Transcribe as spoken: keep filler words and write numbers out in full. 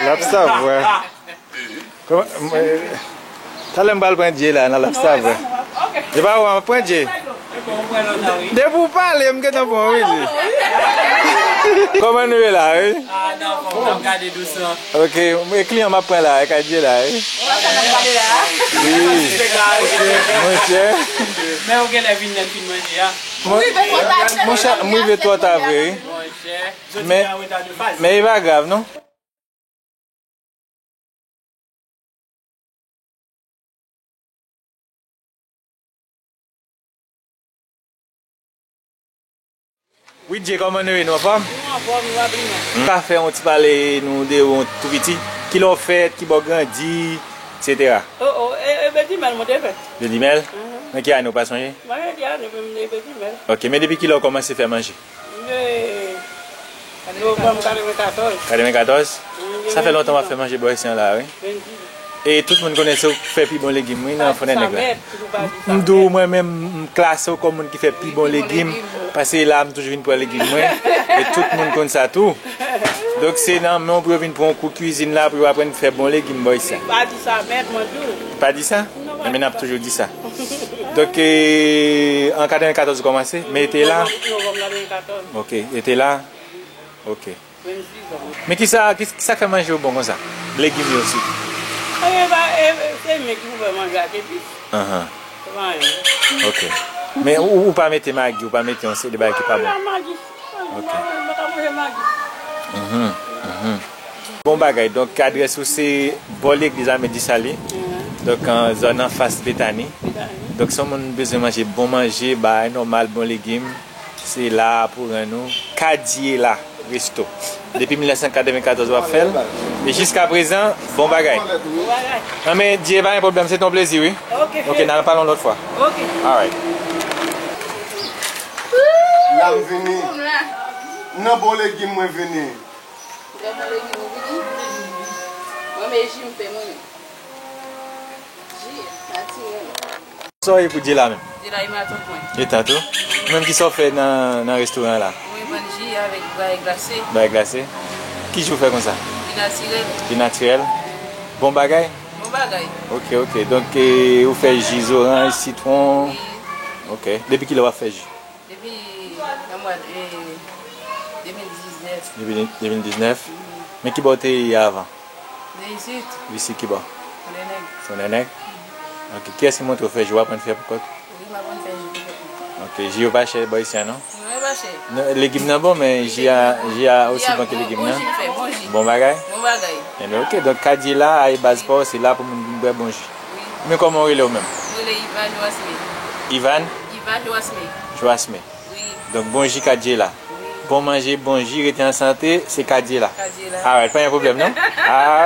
L ap savwa. Kòman, m, eh, talè m pral pran Dje la nan l ap savwa. Se pa ou, m ap pran Dje. Depi w pale, m gentan pran wi, Dje. Kòman nou ye la, wi? Ah, nan fòm, n ap gade dousman. Ok, e kliyan m ap pran la, e ka Dje la, wi. Wi. Monchè. Men ou genlè vin nan fin manje a. Mon-, monchè, m rive twò ta vre, wi. Monchè. Men, men e pa grav, non. Wi, Dje, kòman nou ye? Nou anfòm? Nou anfòm, nou ap byen. M ka fè yon ti pale nou de ou tou piti. Kilè w fèt, kibò w grandi, etsetera. Oh, oh, e, e Bedimèl mwen te fèt. Bedimèl? Mhm. Nan ki ane w pa sonje? Mwen te ane, men m te Bedimèl. Ok, men depi kilè w kòmanse fè manje? Mwen, novanm katrevenkatòz. Katrevenkatòz? Sa fè lontan w ap fè manje bò isi an la, wi. Venndiz an. E tout moun konnen se ou k fè pi bon legim, wi, nan Fondènèg la. M di w, mwen menm, m klase w kòm moun ki fè pi bon legim, paske la, m toujou vin pran legim mwen, e tout moun konn sa tou. Donk, se nan men w pou yo vin pran yon kou kwizin la, pou yo aprann fè bon legim bò isi a. Pa di sa, mèt, mwen di w. Pa di sa? Non, pa di sa. Men n ap toujou di sa. Donk, e, an katrevenkatòz ou kòmanse, men e te la? Novanm katrevenkatòz. Ok, e te la? Ok. Vennsis an. Men kisa, ki, kisa k fè manje yo bon konsa? Legim yo sitou. E, e, se men ki pou fè manje ak epis. Anhan. Se pa anyen. Ok. Men ou, ou pa mete magi, ou pa mete yon seri de bagay ki pa bon? Non, magi. Ok. Mwen, mwen pa manje magi. Mhm, mhm. Bon bagay. Donk, adrès ou se bò legliz Ame Desali. Mhm. Donk, an zòn anfas Betani. Betani. Donk, si yon moun bezwen manje bon manje, bagay nòmal, bon legim, se la pou rann ou. Kadiela Resto. Depi mil nèf san katrevenkatòz w ap fè l. E jiskaprezan, bon bagay. Bon bagay. Nan men Dye, pa gen pwoblèm, se te yon plezi, wi. Ok. Ok, n al pale yon lòt fwa. Ok. Alright. La m vini. Nan bon legim mwen vini. Nan bon legim ou vini? Mwen men ji m fè mwen menm. Ji natirèl. Sa w ye pou Dye la menm? Dye la e matant mwen. E tantou? Ou menm kisa w fè nan, nan restoran la? Mwen vann ji avèk bagay glase. Bagay glase? Ki ji w fè konsa? Ji natirèl. Ji natirèl? Bon bagay? Bon bagay. Ok, ok. Donk, e, ou fè ji zoranj, sitwon? Wi. Ok. Depi kilè w ap fè ji? Depi nan mwa, e, de mil diznèf. Depi de mil diznèf? Mhm. Men kibò w te ye avan? De isit. Isit kibò? Fondènèg. Fondènèg? Mhm. Ok. Kiyès ki montre w fè ji? W aprann fè pou kòt ou? Wi, m aprann fè ji pou kòt mwen. Ok. Ji yo pa chè bò isi a, non? Non, yo pa chè. Non, legim nan bon, men ji a, ji a osi bon ke legim nan. Bon ji m fè, bon ji. Bon bagay? Bon bagay. Enben, ok. Donk, Kadiela a e baz pa w, se la pou moun vin bwè bon ji. Wi. Men kòman w rele w menm? Mwen rele Ivan Joasme. Ivan? Ivan Joasme. Joasme. Wi. Donk, bon ji Kadiela. Wi. Bon manje, bon ji, rete an sante, se Kadiela. Kadiela. Alright, pa gen pwoblèm, non? Ah.